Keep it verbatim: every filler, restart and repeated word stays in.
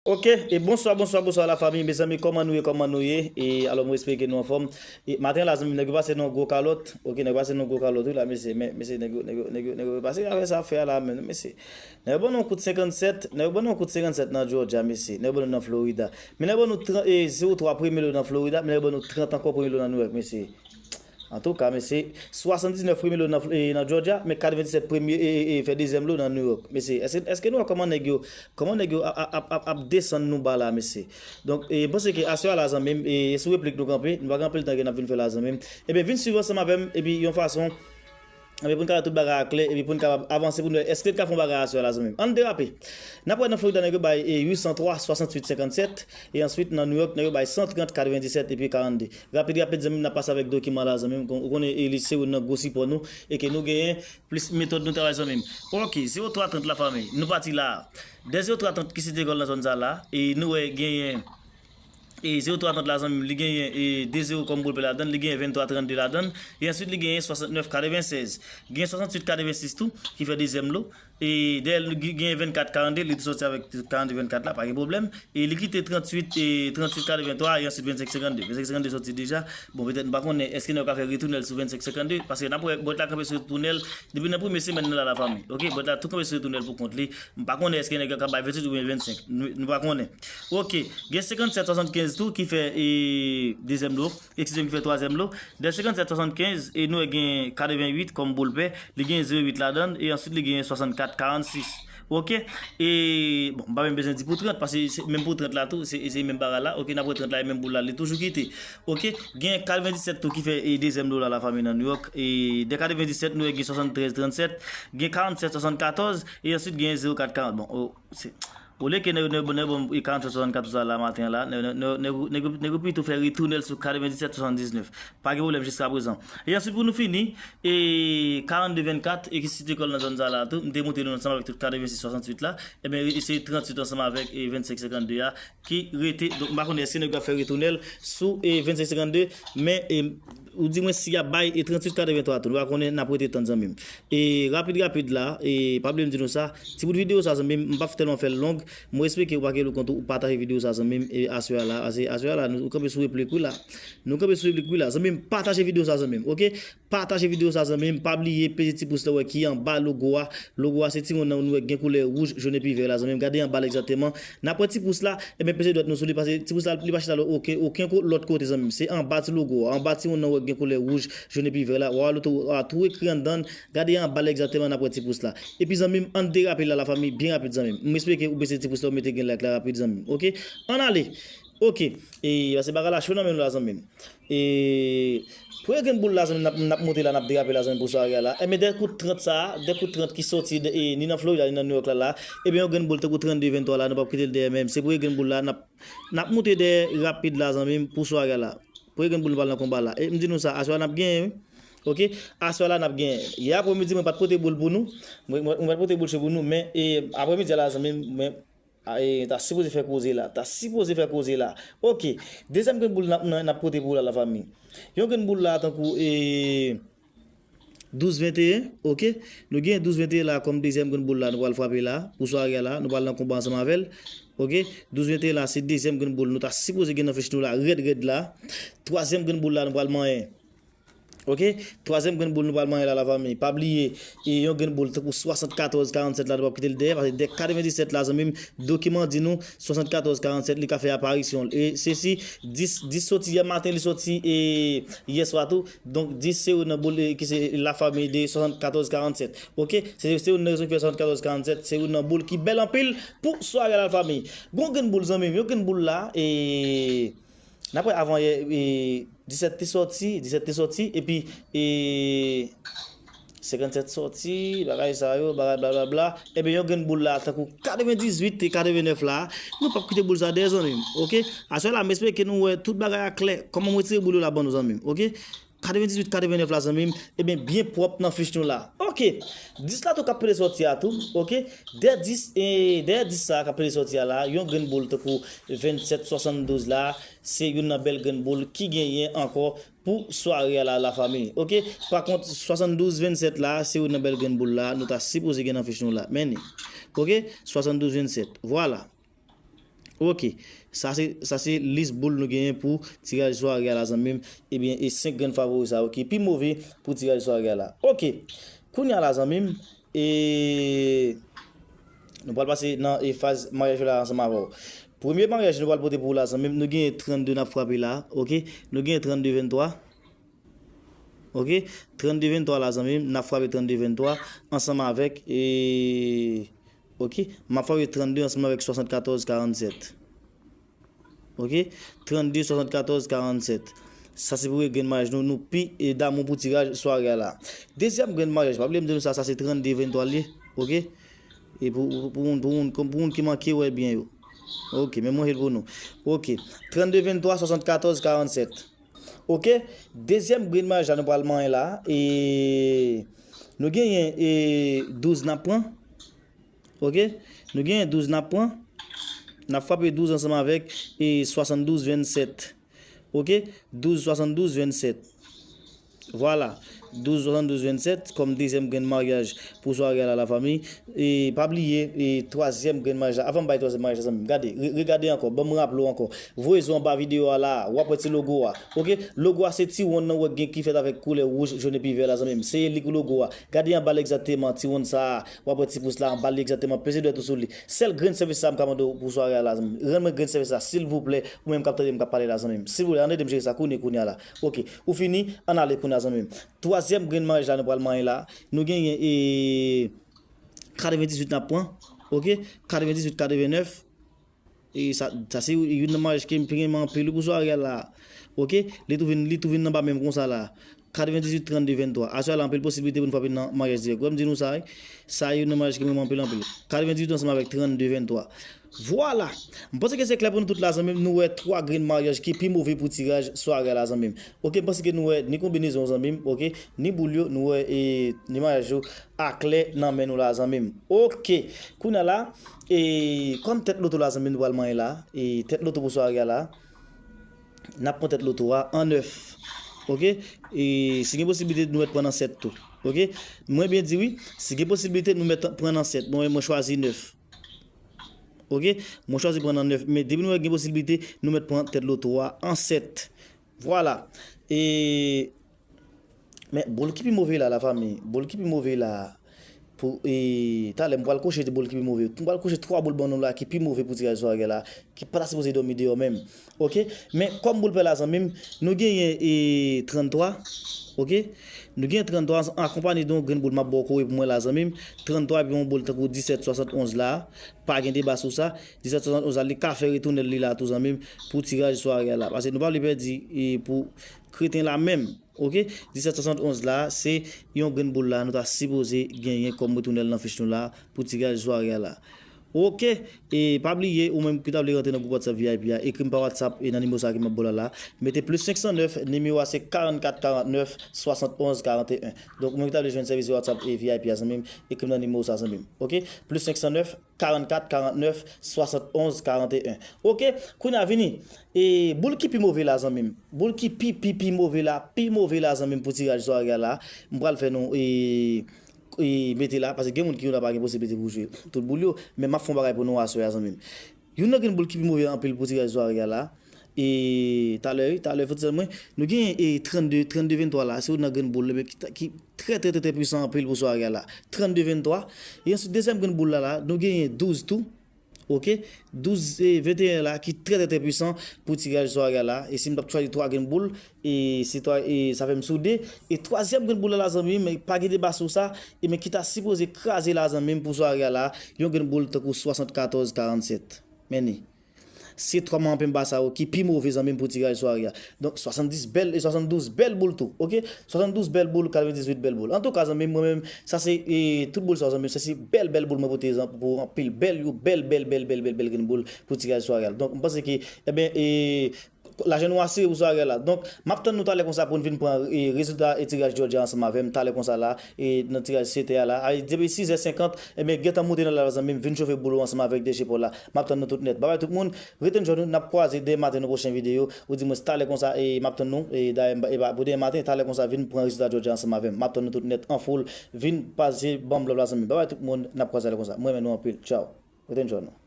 Ok, e bonswa, bonswa, bonswa la fami, mezanmi, kòman nou ye, kòman nou ye? E alò, mwen espere ke nou anfòm. E maten la, zanmi, nèg yo pase nan gwo kalòt. Ok, nèg yo pase nan gwo kalòt, wi, la, mesye, men, mesye, nèg yo, nèg yo, nèg yo, nèg yo pase avè sa fè a la, men, mesye. Nèg yo ban nou kout senkannsèt, nèg yo ban nou kout senkannsèt nan Georgia, mesye. Nèg yo ban nou nan Florida. Men nèg yo ban nou trant, e, zewo twa premye lo nan Florida, men nèg yo ban nou trant ankò premye lo nan New York, mesye. Antouka, mesye, swasanndiznèf premye lo nan, e, nan Georgia, men katrevenndisèt premye, e, e, e, fè dezyèm lo nan New York. Mesye, èske, èske nou wè kòman nèg yo, kòman nèg yo ap, ap, ap, ap, ap desann nou ba la, mesye? Donk, e, m panse ke aswè a la, zanmi m, e, e sou replik nou kanpe, nou pa gen anpil tan ke n ap vin fè la, zanmi m. Ebyen, vin swiv ansanm avè m, epi yon fason, epi pou n ka wè tout bagay a klè, epi pou n kapab avanse pou n wè èske n ka fè yon bagay aswè a la, zanmi m. Ann derape. N ap wè nan Florida, nèg yo bay, e, uit san twa, swasanntuit, senkannsèt, e answit nan New York, nèg yo bay san trant, katrevenndisèt, epi karannde. Rapid, rapid, zanmi m, n ap pase avèk dokiman la, zanmi m. Kon-, ou konnen, e, li se youn nan gwo sipò nou, e ke nou genyen plis metòd nou travay, zanmi m. Ok, zewo twa trant la, fanmi. Nou pati la. De zewo twa trant ki site kò l nan zòn sa la, e nou wè genyen, e zewo twa trant la, zanmi m, li genyen, e de zewo kòm boul pè ladan l, li genyen venntwa trannde ladan l, e answit li genyen swasantnèf katrevennsèz. Genyen swasanntuit katrevensis tou, ki fè dezyèm lo. E dèyè l, gen, gen vennkat karannde, li tou soti avèk karannde vennkat la, pa gen pwoblèm. E li kite tranntuit, e tranntuit katrevenntwa, e answit vennsenk senkannde. Vennsenk senkannde soti deja. Bon, petèt, m pa konnen, èske nèg yo ka fè retounen l sou vennsenk senkannde? Paske n ap wè, bwèt la kanpe sou retounen l, depi nan premye semèn nan la, la fami. Ok, bwèt la tou kanpe sou retounen l pou kont li. M pa konnen èske nèg yo ka bay venntuit oubyen vennsenk. Nou, nou pa konnen. Ok, gen senkannsèt swasannkenz tou ki fè, e, dezyèm lo. Eskize m, ki fè twazyèm lo. De senkannsèt swasannkenz, e nou wè gen katreventuit kòm boul pè, li gen zewo uit ladan l, e answit li gen swasannkat karannsis. Ok? E, bon, m pa menm bezwen di pou trant, paske se, menm pou trant la tou, se, se menm bagay la. Ok, n ap wè trant la, e menm boul la, li toujou kite. Ok? Gen katrevenndisèt tou ki fè, e, dezyèm lo la, la fami nan New York. E de katrevenndisèt, nou wè gen swasanntrèz trannsèt, gen karannsèt swasannkatòz, e answit gen zewo kat karant. Bon, o, se, olye ke nèg, nèg, nèg ban m karannsèt swasannkatòz la, la maten an la, nèg, nèg, nèg, nèg, nèg, nèg pito fè retounen l sou katrevenndisèt swasanndiznèf. Pa gen pwoblèm jiska prezan. E answit, pou nou fini, e karannde vennkat, e ki site kò l nan zòn sa la tou, m te montre nou ansanm avèk tout katrevensis swasanntuit la, ebyen, e se tranntuit ansanm avèk, e vennsenk senkannde a, ki rete. Donk, m pa konnen èske nèg yo ap fè retounen l sou, e vennsenk senkannde, men, e, ou di mwen si y ap bay, e tranntuit katreventwa tou. Nou pa konnen, n ap rete tann, zanmi m. E rapid, rapid la, e pa bliye m di nou sa, ti bout videyo sa, zanmi m, m p ap tèlman fè l long. Mwen espere ke ou pa gen lou kont ou pataje videyo sa, zanmi m, e aswè a la, ase aswè a la, nou kanpe sou replik wi la. Nou kanpe sou replik wi la. Zanmi m, pataje videyo sa, zanmi m, ok? Pataje videyo sa, zanmi m. Pa bliye peze ti pous la, wè, ki anba logo a. Logo a, se ti moun nan nou wè gen koulè wouj, jòn epi vè la, zanmi m. Gade anba l egzakteman. N ap wè ti pous la, ebyen, peze dwèt nou sou li, paske ti pous la, li pa chita lò, oke, okenn ko-, lòt kote, zanmi m. Se anba ti logo a, anba ti moun nan wè gen koulè wouj, jòn epi vè la. W a wè l tou, w a tou ekri anndan l. Gade anba l egzakteman, n ap wè ti pous la. Epi, zanmi m, ann derape la, la fami, byen rapid, zanmi m. M espere ke ou peze ti pous la, ou mete gen like la rapid, zanmi m. Oke? Ann ale. Oke. E, paske bagay la cho nan men nou la, zanmi m. E, premye grenn boul la, zanmi m, n ap, n ap monte la, n ap derape la, zanmi m, pou sware a la. Ebyen, de kout trant sa a, de kout trant ki soti, e, ni nan Florida, ni nan New York la, la. Ebyen, yon grenn boul tankou trannde venntwa la, nou p ap kite l dèyè menm. Se premye grenn boul la, n ap, n ap monte dèyè rapid la, zanmi m, pou sware a la. Premye grenn boul, nou pral nan konba la. E, m di nou sa, aswè a n ap genyen, wi. Oke? Aswè a la, n ap genyen. Yè aprèmidi, mwen pa t pote boul pou nou. Mwen, mwen, mwen pa t pote boul cho pou nou, men, e, aprèmidi a la, zanmi m, mwen, a, e, ta sipoze fè koze la. Ta sipoze fè koze la. Oke. Dezyèm grenn boul n ap, n ap pote pou la, la fami. Yon grenn boul la, tankou, e, douz venteyen, oke? Nou gen douz venteyen la kòm dezyèm grenn boul la, nou pral frape la, pou sware a la, nou pral nan konba ansanm avè l, oke? Douz venteyen la, se dezyèm grenn boul, nou ta sipoze gen nan fich nou la, rèd, rèd la. Twazyèm grenn boul la, nou pral manyen. Oke? Twazyèm grenn boul, nou pral manyen la, la fami. Pa bliye, e yon grenn boul, tankou swasannkatòz karannsèt la, nou p ap kite l dèyè, paske dè katrevenndisèt la, zanmi m, dokiman di nou, swasannkatòz karannsèt, li ka fè aparisyon l. E se si dis, dis soti yè maten, li soti, e, yè swa tou. Donk, dis se youn nan boul, e, ki se la fami de swasannkatòz karannsèt. Oke? Se, se youn nan rezon ki fè swasannkatòz karannsèt, se youn nan boul ki bèl anpil pou sware a la fami. Gon grenn boul, zanmi m, yon grenn boul la, e, n ap wè avan yè, e, disèt te soti, disèt te soti, epi, e, senkannsèt soti, bagay sa yo, bagay blablabla. Ebyen, yon grenn boul la, tankou katrevendizuit e katrevennèf la, nou p ap kite boul sa dèyè, zanmi m, oke? Aswè la, m espere ke nou wè tout bagay a klè. Kòman m retire boul yo la ban nou, zanmi m, oke? Katrevendizuit, katrevennèf la, zanmi m, ebyen, byen pwòp nan fich nou la. Oke, dis la tou k ap pede sòti a tou, oke? Dèyè dis, e, dèyè dis sa a k ap pede sòti a la, yon grenn boul tankou vennsèt swasanndouz la, se youn nan bèl grenn boul ki genyen ankò pou sware a la, la fami. Oke? Pa kont, swasanndouz vennsèt la, se youn nan bèl grenn boul la, nou ta sipoze gen nan fich nou la. Men li. Oke? Swasanndouz vennsèt. Vwala. Ok, sa se, sa se lis boul nou genyen pou tiraj sware a la, zanmi m. Ebyen, e senk grenn favori sa yo ki pi move pou tiraj sware a la. Ok, kounye a la, zanmi m, e nou pral pase nan e faz maryaj la ansanm avè w. Premye maryaj nou pral pote pou ou la, zanmi m, nou genyen trannde n ap frape la, ok? Nou genyen trannde venntwa. Ok? Trannde venntwa la, zanmi m, n ap frape trannde venntwa ansanm avèk, e, ok? M ap frape trannde ansanm avèk swasannkatòz karannsèt. Ok? Trannde swasannkatòz karannsèt. Sa se premye grenn maryaj nou, nou pi, e, damou pou tiraj sware a la. Dezyèm grenn maryaj, pa bliye m di nou sa, sa se trannde venntwa li ye. Ok? E pou, pou, pou moun, pou moun, pou moun ki manke wè byen yo. Ok, men mwen jwe l pou nou. Ok. Trannde venntwa swasannkatòz karannsèt. Ok? Dezyèm grenn maryaj la nou pral manyen la. E nou genyen, e, douz n ap pran. Ok? Nou genyen douz n ap pran. N ap frape douz ansanm avèk, e, swasanndouz vennsèt. Ok? Douz swasanndouz vennsèt. Vwala. Douz swasanndouz vennsèt kòm dezyèm grenn maryaj pou sware a la, lafanmi. E pa bliye, e twazyèm grenn maryaj la. Avan m bay twazyèm maryaj la, zanmi m, gade, re- regade ankò, ban m raple w ankò. Voye zo anba videyo a la, w ap wè ti logo a. Ok? Logo a se ti wonn nan w wè gen ki fèt avèk koulè wouj, jòn epi vè la, zanmi m. Se li ki logo a. Gade anba l egzakteman, ti wonn sa a, w ap wè ti pous la anba li egzakteman. Peze dwèt ou sou li. Sèl grenn sèvis sa a m ka mande w pou sware a la, zanmi m. Rann mwen grenn sèvis la, silvouplè, ou menm k ap tande m k ap pale la, zanmi m. Silvouplè, ann ede m jere sa kounye, kounye a la. Ok, ou fini, ann ale kounye a, zanmi m. Twazyèm grenn maryaj la nou pral manyen la. Nou genyen, e, katrevendizuit n ap pran. Ok? Katrevendizuit, katrevennèf. E sa, sa se youn nan maryaj ke m pi renmen anpil pou sware a la. Ok? Li tou vin, li tou vin nan ba menm konsa la. Katrevendizuit, trannde venntwa. Aswè a la, anpil posiblite pou n frape nan maryaj dirèk. Wè m di nou sa, wi. Sa youn nan maryaj ke m renmen anpil, anpil. Katrevendizuit ansanm avèk trannde venntwa. Vwala! M panse ke se klè pou nou tout la, zanmi m. Nou wè twa grenn maryaj ki pi move pou tiraj sware a la, zanmi m. Ok, m panse ke nou wè ni konbinezon, zanmi m, ok, ni boul yo, nou wè, e, ni maryaj yo aklè nan men nou la, zanmi m. Ok, kounye a la, e, kòm tèt loto la, zanmi m, nou pral manyen la, e, tèt loto pou sware a la, n ap pran tèt loto a an nèf. Ok? E si gen posiblite, nou mèt pran nan sèt tou. Ok? Mwen byen di wi, si gen posiblite, nou mèt pran nan sèt. Mwen, mwen chwazi nèf. Ok? Mwen chwazi pran nan nèf. Men depi nou wè gen posiblite, nou mèt pran tèt loto a an sèt. Vwala. E, men boul ki pi move la, lafanmi. Boul ki pi move la. Pou, e, talè, m pral kwoche de boul ki pi move. M pral kwoche twa boul ban nou la ki pi move pou tiraj sware a la, ki pa ta sipoze dòmi deyò menm. Ok? Men kòm boul pè la, zanmi m, nou genyen, e, tranntwa. Ok? Nou genyen tranntwa akonpanye de yon grenn boul m ap ba w kore pou mwen la, zanmi m. Tranntwa epi yon boul tankou disèt swasannonz la. Pa gen deba sou sa. Disèt swasannonz la, li ka fè retounen li la tou, zanmi m, pou tiraj sware a la. Paske nou pa vle pèdi, e, pou kreten la menm. Ok? Disèt swasannonz la, se yon grenn boul la nou ta sipoze genyen kòm retounèl nan fich nou la pou tiraj sware a la. Ok? E pa bliye, ou menm ki ta vle rantre nan gwoup WhatsApp V I P a, ekri m pa WhatsApp e nan nimewo sa ki m ap ba w la la. Mete plis senk san nèf, nimewo a se karannkat karannèf swasannonz karanteyen. Donk, ou menm ki ta vle jwenn sèvis WhatsApp e V I P a, zanmi m, ekri m nan nimewo sa, zanmi m. Ok? Plis senk san nèf, karannkat karannèf swasannonz karanteyen. Ok, kounye a vini. E boul ki pi move la, zanmi m. Boul ki pi, pi, pi move la, pi move la, zanmi m, pou tiraj sware a la. M pral fè nou, e, e, mete la, paske gen moun ki yo la pa gen posiblite pou jwe tout boul yo. Men m ap fè yon bagay pou nou aswè a, zanmi m. Youn nan grenn boul ki pi move anpil pou tiraj sware a la. E talè, wi, talè, fò ti mwen. Nou gen, e, trannde, trannde venntwa la. Se youn nan grenn boul, men ki, ki trè, trè, trè, trè pwisan anpil pou sware a la. Trannde venntwa. E answit, dezyèm grenn boul la, la, nou genyen douz tou. Ok? Douz, e, venteyen la, ki trè, trè, trè pwisan pou tiraj sware a la. E si m t ap chwazi twa grenn boul, e se twa, e sa fè m sou de. E twazyèm grenn boul la, la, zanmi, men pa gen deba sou sa. E men ki ta sipoze kraze la, zanmi m, pou sware a la. Yon grenn boul tankou swasannkatòz karannsèt. Men ni. Se twa manpenba sa yo ki pi move, zanmi m, pou tiraj sware a. Donk, swasanndis bèl e swasanndouz bèl boul tou, ok? Swasanndouz bèl boul, katrevendizuit bèl boul. Antouka, zanmi m, mwen menm, sa se, e, tout boul sa yo, zanmi m, sa se bèl, bèl boul mwen pote pou anpil bèl yo, bèl, bèl, bèl, bèl, bèl, bèl grenn boul pou tiraj sware a. Donk, m panse ke, ebyen, e, lajan nou asire pou sware a la. Donk, m ap tann nou talè konsa pou n vin pran, e, rezilta e tiraj jodi a ansanm avè m, talè konsa la, e, nan tiraj sèt è a la. A, depi sis è senkant, ebyen, gentan moute nan live la, zanmi m, vin chofe boul ou ansanm avèk D J Paul la. M ap tann nou tout nèt. Babay tout moun, rete n jwenn nou, n ap kwaze demen maten nan pwochen videyo, oudimwens talè konsa, e m ap tann nou, e dayè, m pa, e pa, pou demen maten, talè konsa, vin pran rezilta jodi a ansanm avè m. M ap tann nou tout nèt, an foul, vin pase ban m love la, zanmi. Babay tout moun, n ap kwaze talè konsa. Mwen renmen nou anpil. Tchaw. Rete n jwenn nou.